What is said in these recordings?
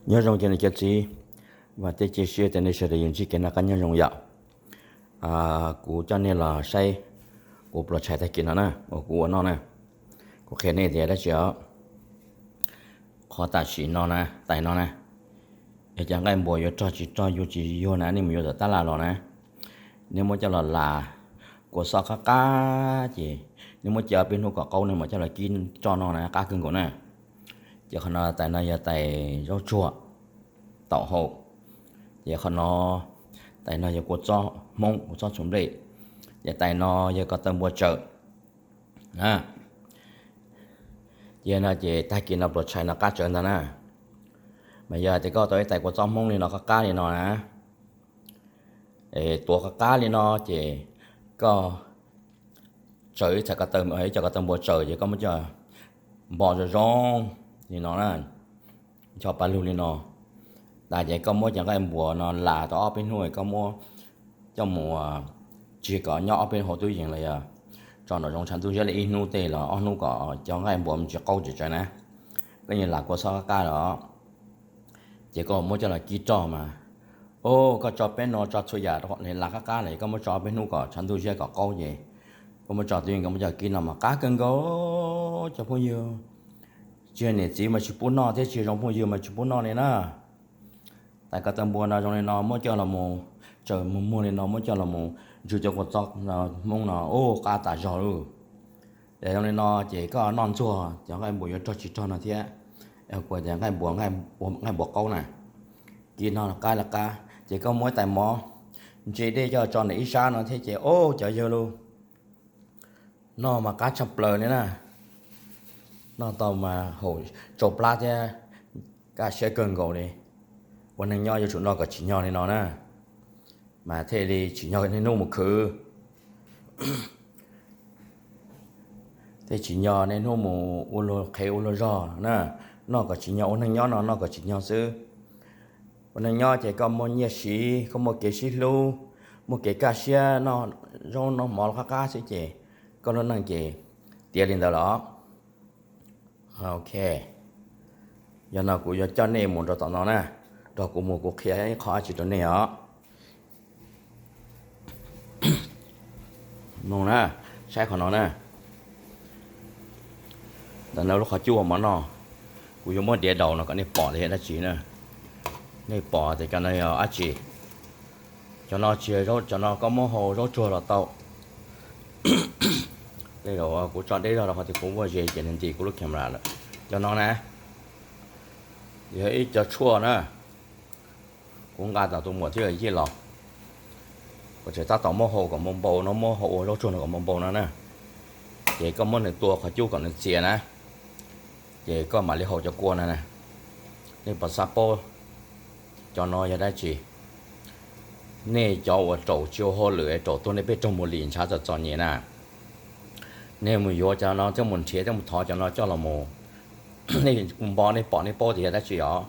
Nyob zoo cov niam cov txiv, vam thiab cia siab tias nej sawv daws yuav ntsib kev noj qab nyob zoo yom. Kuv coj nej los saib kuv pluas tshais tag kis no na, uas kuv ua noj na. Kuv qhia nej tias dab tsi os. Qhov tam sim no na, tais no na, yog cov nqaij npuas yuav rog tsis rog yuag tsis yuag na, nej mus yuav tom tab laj los na, nej muab coj los las kua xob qab qab ces nej muab cia ob peb hnub kom qaub, nej mam coj los kib roj noj na, qab kawg nkaus na. Ces qhov no, tais no yog tais zaub tsuag taum hau. Ces qhov no, tais no yog kua txob hmoob, kua txob txhuv nplej. Ces tais no yog ko taw npua tsawm. Ces no ces tag kis no pluas tshais no qab tsawv ntag na. Mas yog tias koj tau ib tais kua txob hmoob li no qab qab li no na, tuav qab qab li no ces koj tsaws ib txhais ko taw, ib co ko taw npua tsawm ces koj muab coj npo zoo zoo li no na, ncho pa lug li no. Tas ces koj muab cov nqaij npuas no las tau ob peb hnub, koj muab coj mus tsim kom nyob ob peb hnub hauv tub yees los yog tso nraum zoov tshav ntuj ziab li ib hnub tej los ob hnub kom cov nqaij npuas tsis qaub tsis tsawv na. Koj yeej las kua xob qab qab los, ces koj muab coj los kib roj mas, o, koj tso peb no tso txhua yam las qab qab lawm, koj muab tso ob peb hnub kom tshav ntuj ziab kom qaub ces koj muab tso tub yees, koj muab coj kib no mas qab kawg nkaus cov phooj ywg. Tsis yog niam txiv mas tsis pub noj thiab tsis yog zoo phooj ywg mas tsis pub noj li na. Tais ko taw npua no zoo li no muab coj los mus tsaws muag muag li no muab coj los mus ntsw cov kua txob hmoob no, u, qab tas zog lauj. Ces zoo li no ces koj noj ntxuag cov nqaij npuas yuav rog tsis rog no thiab, kuas cov nqaij npuas, nqaij npuas qaub na, kib no qab li qab. Ces koj muab tais mov ntse dej coj tso ntawm ib sab no thiab ces, o, cov yawg lauj, noj mas qab tshaj plaws li na. Noj tau mas haum tsau plab thiab kaj siab kawg nkaus li. Ua neeg nyob yuav tsum noj kom tsim nyog li no na, mas thiaj li tsim nyog niaj hnub mus khwv, thiaj tsim nyog niaj hnub mus ua luag qhev ua luag zog na. Noj kom tsim nyog, ua neeg nyob no noj kom tsim nyog xwb. Ua neeg nyob ces koj muaj nyiaj siv, koj muaj kev sib hlub, muaj kev kaj siab, noj zaub noj mov los qab qab xwb ces koj lub neej ces tiav li ntawd los. Ok, yog no kuv yuav coj nej mus rau tom no na, nrog kuv mus kuv qhia ib qho dab tsi rau nej os. Mloog na, saib qhov no na. Ntawm no lub qhov cub ua mov noj, kuv yuav muab diav daus no kom nej pom tias yog dab tsi na. Nej pom tias cov no yog dab tsi? Cov no tsis yog zaub, cov no koj muab hau zaub tsuag los tau. Tej zaum kuv tso deb zog rau qhov tias kuv vuaj ze ces nws ntim kuv lub camera lawm. Cov no na, yog ib co tshuaj na. Kuv nqa tom tus muam thiab yij los, kuv tseem tab tom muab hau kom npau npau no, muab hau ua zaub tsuag no kom npau npau no na. Ces koj muab nws tua qhov cub kom nws txias na, ces koj mam li hau cov kua no na. Nej puas xav paub cov no yog dab tsi? Nej cov uas raum tsis ua hauj lwm es raum tuag nej pheej raug mus lim ntshav txom txom nyem na, nej mus yuav cov no thiab mus nrhiav thiab mus thov cov no coj los mus, nej npo nej pom nej paub tias yog dab tsi os.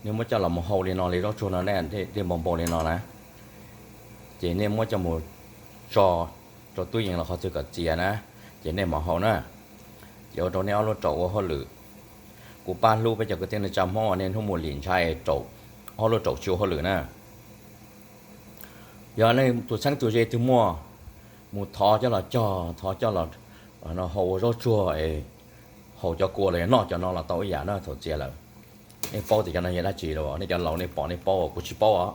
Nej muab coj los mus hau li no li zaub tsuag no, nej npau npau li no na, ces nej muab coj mus tso rau tub yees los qhov twg kom txias na, ces nej mam hau na. Ces ua rau nej ob lub raum ua hauj lwm. Kuv pab hlub peb cov kwv tij neej tsa Hmoob uas niaj hnub mus lim ntshav es raum, ob lub raum tsis ua hauj lwm na. Yog nej tus txheeb tus ze twg muaj, mus thov coj los cog, thov coj los hau ua zaub tsuag es haus cov kua los yog noj cov no los tau ib yam na thaum txias lawm. Nej paub tias cov no yog dab tsi los? Nej cov laus nej pom nej paub, kuv tsis paub os.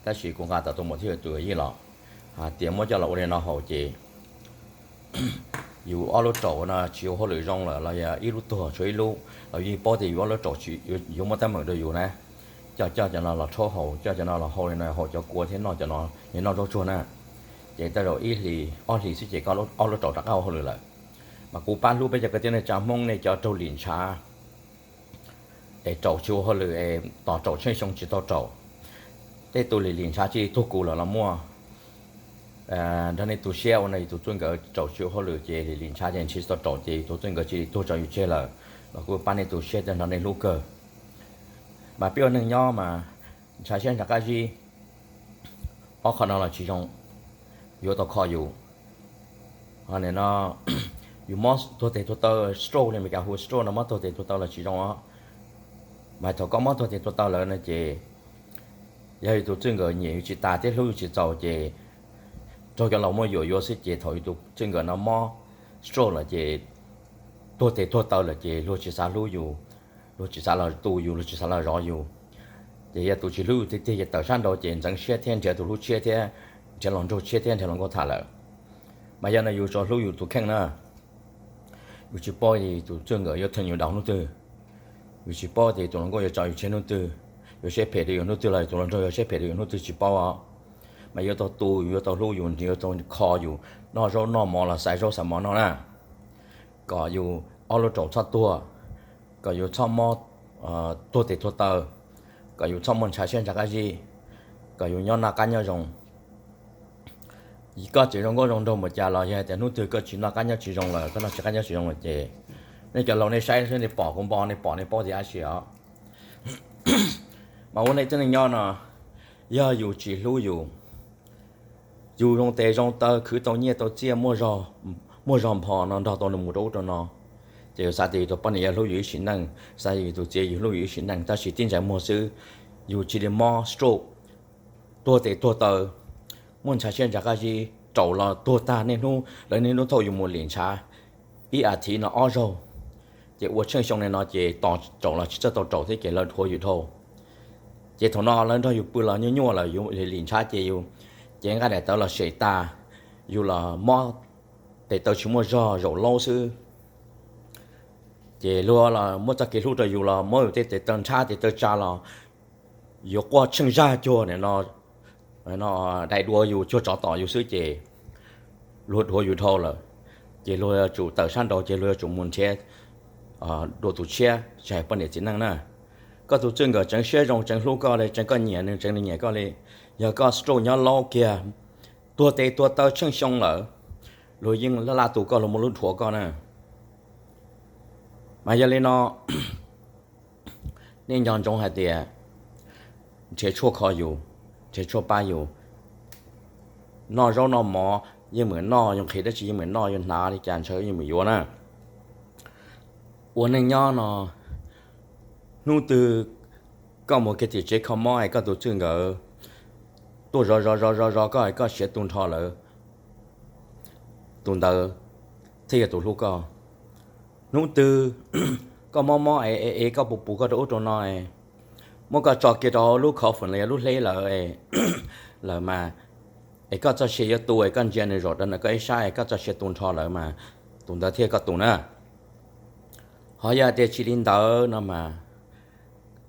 Tab sis kuv nqa tom tus muam thiab tus yij los hais tias muab coj los ua li no haus ces yus ob lub raum no tsis ua hauj lwm zoo lawm los yog ib lub tuag tshuav ib lub los yus paub tias yus ob lub raum yuav muab teeb meem rau yus na. Coj coj cov no los rhaub haus, coj cov no los hau li no haus cov kua thiab noj cov no, noj zaub tsuag na. Ces tej zaum ib hlis ob hlis xwb ces koj ob lub raum rov qab ua hauj lwm lawm. Mas kuv pab hlub peb cov kwv tij neej tsa Hmoob nej cov raug lim ntshav es raum tsis ua hauj lwm es tos raum tsheej xyoo tsis tau raum. Tej tus lim lim ntshav cia li tuag kuv lawm los muaj. Nrog nej tu siab ua no, yus tus txij nkawm raum tsis ua hauj lwm ces lim lim ntshav ces ntshe tsis tau raum ces yus tus txij nkawm cia li tuag tso yus tseg lawm los kuj pab nej tu siab thiab nrog nej hlub kawg. Mas peb ua neeg nyob mas ntshav siab ntshav qab zib, ob qho no los tsis zoo, yuav tau kho yus. Ho nim no yus mob tuag tes tuag taw, stroke li Meskas hu stroke no, mob tuag tes tuag taw los tsis zoo os. Mas thaum koj mob tuag tes tuag taw lawm no ces yog yus tus txij nkawm nyiam yus tsis tas thiab hlub yus tsis txaus ces raug cov laus muab yuam yuav xwb ces thaum yus tus txij nkawm no mob stroke lawm ces tuag tes tuag taw lawm ces luag tsis xav hlub yus, luag tsis xav los tu yus, luag tsis xav los zov yus. Ces yog tus tsis hlub yus tiag tiag ces tawm sab nraud ces ntxeev siab thiab nrhiav tus hlub tshiab thiab nrhiav hluas nraug tshiab thiab nrhiav hluas nkauj tham lawm. Mas yog no yus tsuas hlub yus tus kheej na, yus tsis paub tus txij nkawm yuav thee yus daus hnub twg, yus tsis paub tias tus hluas nkauj yuav tso yus tseg hnub twg, yuav siab phem rau yus hnub twg los tus hluas nraug yuav siab phem rau yus hnub twg tsis paub os. Mas yuav tau tu yus, yuav tau hlub yus, yuav tau kho yus, noj zaub noj mov los xaiv zaub xaiv mov noj na, kom yus ob lub raum txhob tuag, kom yus txhob mob tuag tes tuag taw, kom yus txhob muaj ntshav siab ntshav qab zib, kom yus nyob noj qab nyob zoo. Koj tseem zoo nkauj zoo nraug npaum cas los yog hais tias hnub twg koj tsis noj qab nyob tsis zoo lawm, koj noj tsis qab nyob tsis zoo lawm ces nej cov laus nej saib xwb nej pom kuv npo nej pom nej paub tias dab tsi os. Mas ua neej tib neeg nyob no, yog yus tsis hlub yus, yus zoo tes zoo taw khwv tau nyiaj tau txiaj, muaj zog npho no nrog tau nws mus rau ub rau no, ces yus xav tias yus tus poj niam yuav hlub yus ib sim neej, xav yus tus txiv yuav hlub yus ib sim neej, tab sis tib ntsais muag xwb, yus cia li mob stroke, tuag tes tuag taw, muaj ntshav siab ntshav qab zib, raum los tuag tag niaj hnub, lawv niaj hnub thauj yus mus lim ntshav, ib as thiv no ob zaug, ces ua tsheej xyoo li no ces tos raum los tsis txawj tau raum thiab ces lawv dhuav yus dhau. Ces thaum no lawv nrog yus pw los nyuaj nyuaj lawm, yus lim ntshav ces yus cev nqaij daim tawv los sem tas, yus los mob tes taw tsis muaj zog zaum laub xwb. Ces luag los muab txoj kev hlub rau yus los muab yus tej tes taw nrhab tes taw tsa los yuav quaj tsheej zaj cuag no, dai dua yus cuag tsov tom yus xwb ces luag dhuav yus dhau lawm. Ces luag yuav tsum tawm sab nraud ces luag yuav tsum mus nrhiav dua tus tshiab tsis hais poj niam txiv neej na. Koj tus txij nkawm tseev siab zoo tseev hlub koj li, tseev koj nyiam nws tseev nws nyiam koj li, yog koj stroke nyob laub kiag, tuag tes tuag taw tsheej xyoo lawm, luag yeej laj laj tu koj, luag muaj lub dhuav koj na. Mas yog li no, nej nco ntsoov hais tias nrhiav tshuaj kho yus, nrhiav tshuaj pab yus, noj zaub noj mov yeej meem noj, yuav nqhis dab tsi yeej meem noj, yuav hnav li cas ntshaw yeej meem yuav na. Ua neej nyob no, hnub twg koj mus kiag tim tsev kho mob es koj tus txij nkawm tuaj zov zov zov zov zov koj es koj siav tu nrho lawm, tus ntawd thiaj yog tus hlub koj. Hnub twg koj mob mob es es koj puas pus koj rau ub rau no, muab koj tso kiag rau lub coffin los yog lub hleb lawm, lawm mas, es koj txoj sia yuav tu es koj ntsia nws zaum rau ntawm koj ib sab es koj txoj sia tu nrho lawm mas, tus ntawd thiaj koj tus na. Ho yog tias tsis li ntawd no mas,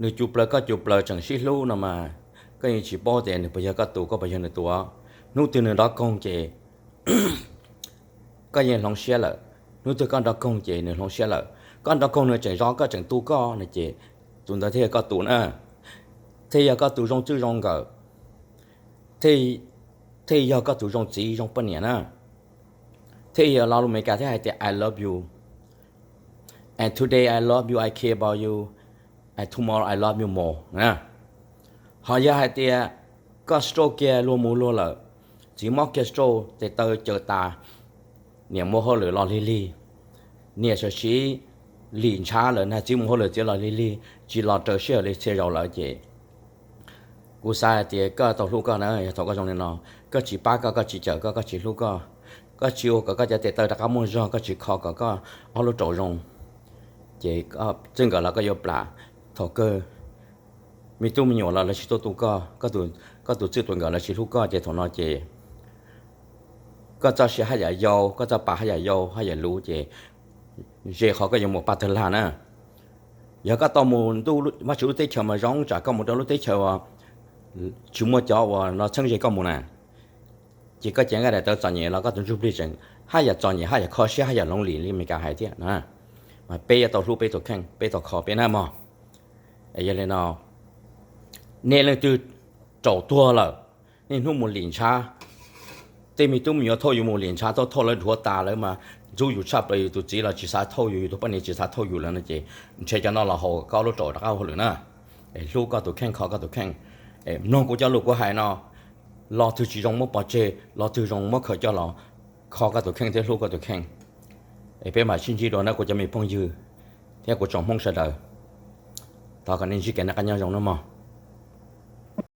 nws cus plaws koj cus plaws tseem sib hlub no mas, koj yeej tsis paub tias nws puas yog koj tus koj puas yog nws tus. Hnub twg nws nrov koog ces koj yeej hloov siab lawm. Hnub twg koj nrov koog ces nws hloov siab lawm. Koj nrov koog nws tseem zov koj tseem tu koj no ces tus ntawd thiaj yog koj tus na, thiaj yog koj tus zoo txij zoo nkawm, thiaj yog koj tus zoo txiv zoo poj niam na. Thiaj yog lo lus Meskas thiaj hais tias I love you, and today I love you, I care about you, and tomorrow I love you more. Ho yog hais tias koj stroke kiag luag mus luag lawm, txiv mob kiag stroke tes taw caws tas, niam muaj hauj lwm los lig lig, niam sawv siv lim ntshav lawm na, txiv mus hauj lwm txiv los lig lig tsis los raws sij hawm li txhia zaus lawm ces kuv xav hais tias koj tau hlub koj na, yog thaum koj zoo li no, koj tsis pab koj, koj tsis cawm koj, koj tsis hlub koj, koj tsis ua kom koj cov tes taw rov qab muaj zog, koj tsis kho kom koj ob lub raum zoo, ces txij nkawm los koj yuav plam. Thaum kawg me tub me nyuam los lawv tsis tuaj tu koj, koj tus txij tus nkawm lawv tsis hlub koj ces thaum no ces koj txoj sia haj yam yau, koj txoj pa haj yam yau haj yam luv ces ze qhov koj yuav mus paj tawg lag na. Yog koj tau mus ntuj Vajtswv lub teb chaws mas zoo, tsam koj mus rau lub teb chaws uas tsis muaj cov uas no txheeb ze koj mus na, ces koj cev nqaij daim tawv txom nyem los koj tus ntsuj plig tseem haj yam txom nyem haj yam kho siab haj yam lonely li Meskas hais thiab na. Mas peb yuav tau hlub peb tus kheej, peb tau kho peb na mog. Yog li no, nej leej twg raum tuag lawm, niaj hnub mus lim ntshav, tej me tub me nyuam thauj yus mus lim ntshav, thauj thauj lawv dhuav tas lawm mas ntxub yus tshaj plaws, yus tus txiv los tsis xav thauj yus, yus tus poj niam tsis xav thauj yus lawm no ces nrhiav cov no los haus koj lub raum rov qab ua hauj lwm na. Es hlub koj tus kheej, kho koj tus kheej. Es mloog kuv cov lus kuv hais no, lo twg tsis zoo muab pov tseg, lo twg zoo muab khaws coj los kho koj tus kheej thiab hlub koj tus kheej. Es peb mam sib ntsib dua na kuv cov me phooj ywg thiab kuv tsoom Hmoob sawv daws. Thov kom nej ntsib kev noj qab nyob zoo nawb mog.